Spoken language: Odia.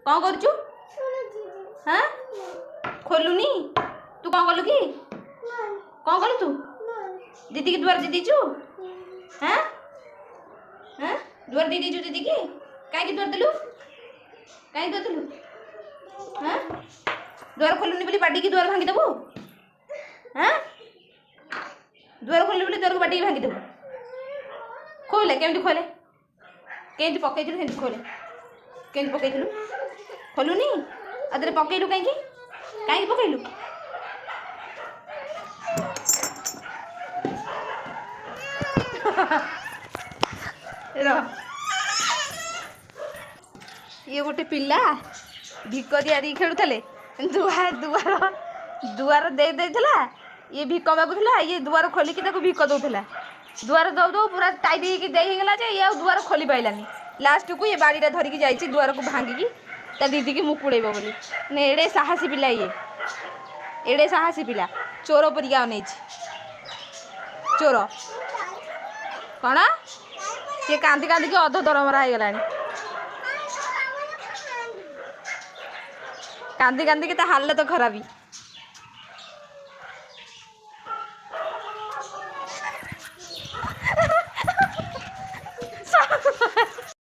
କ'ଣ କରୁଛୁ? ହଁ, ଖୋଲୁନି। ତୁ କ'ଣ କଲୁ କି? କ'ଣ କଲୁ ତୁ? ଦିଦିକି ଦୁଆର ଦେଇ ଦେଇଛୁ? ହଁ ହଁ, ଦୁଆର ଦେଇ ଦେଇଛୁ ଦିଦିକି? କାହିଁକି ଦୁଆର ଦେଲୁ? କାହିଁକି ଦୁଆର ଦେଲୁ? ହଁ, ଦୁଆର ଖୋଲୁନି ବୋଲି ବାଡ଼ିକି ଦୁଆର ଭାଙ୍ଗିଦେବୁ? ହଁ, ଦୁଆର ଖୋଲିଲୁ ବୋଲି ଦୁଆରକୁ ବାଡ଼ିକି ଭାଙ୍ଗିଦେବୁ? ଖୋଲେ, କେମିତି ଖୋଲେ? କେମିତି ପକେଇଥିଲୁ ସେମିତି ଖୋଲେ। କେମିତି ପକେଇଥିଲୁ? ଖୋଲୁନି ଆଉ ତାହେଲେ ପକେଇଲୁ କାହିଁକି? କାହିଁକି ପକେଇଲୁ? ଇଏ ଗୋଟେ ପିଲା ଭିକ ଦିଆରି ଖେଳୁଥିଲେ, ଦୁଆର ଦୁଆର ଦେଇ ଦେଇଥିଲା। ଇଏ ଭିକ ମାଗୁଥିଲା, ଇଏ ଦୁଆର ଖୋଲିକି ତାକୁ ଭିକ ଦେଉଥିଲା। ଦୁଆର ଦଉ ଦଉ ପୁରା ଟାଇଟ୍ ହେଇକି ଦେଇ ହେଇଗଲା ଯେ ଇଏ ଆଉ ଦୁଆର ଖୋଲି ପାଇଲାନି। ଲାଷ୍ଟକୁ ଇଏ ବାଡ଼ିଟା ଧରିକି ଯାଇଛି ଦୁଆରକୁ ଭାଙ୍ଗିକି ତା ଦିଦିକି ମୁକୁଳେଇବ ବୋଲି। ମାନେ ଏଡ଼େ ସାହସୀ ପିଲା ଇଏ, ଏଡ଼େ ସାହସୀ ପିଲା, ଚୋର ପରିକା ଅନେଇଛି। ଚୋର କ'ଣ? ସିଏ କାନ୍ଦି କାନ୍ଦିକି ଅଧ ଦରମରା ହେଇଗଲାଣି। କାନ୍ଦି କାନ୍ଦିକି ତା ହାଲତ ଖରାପ।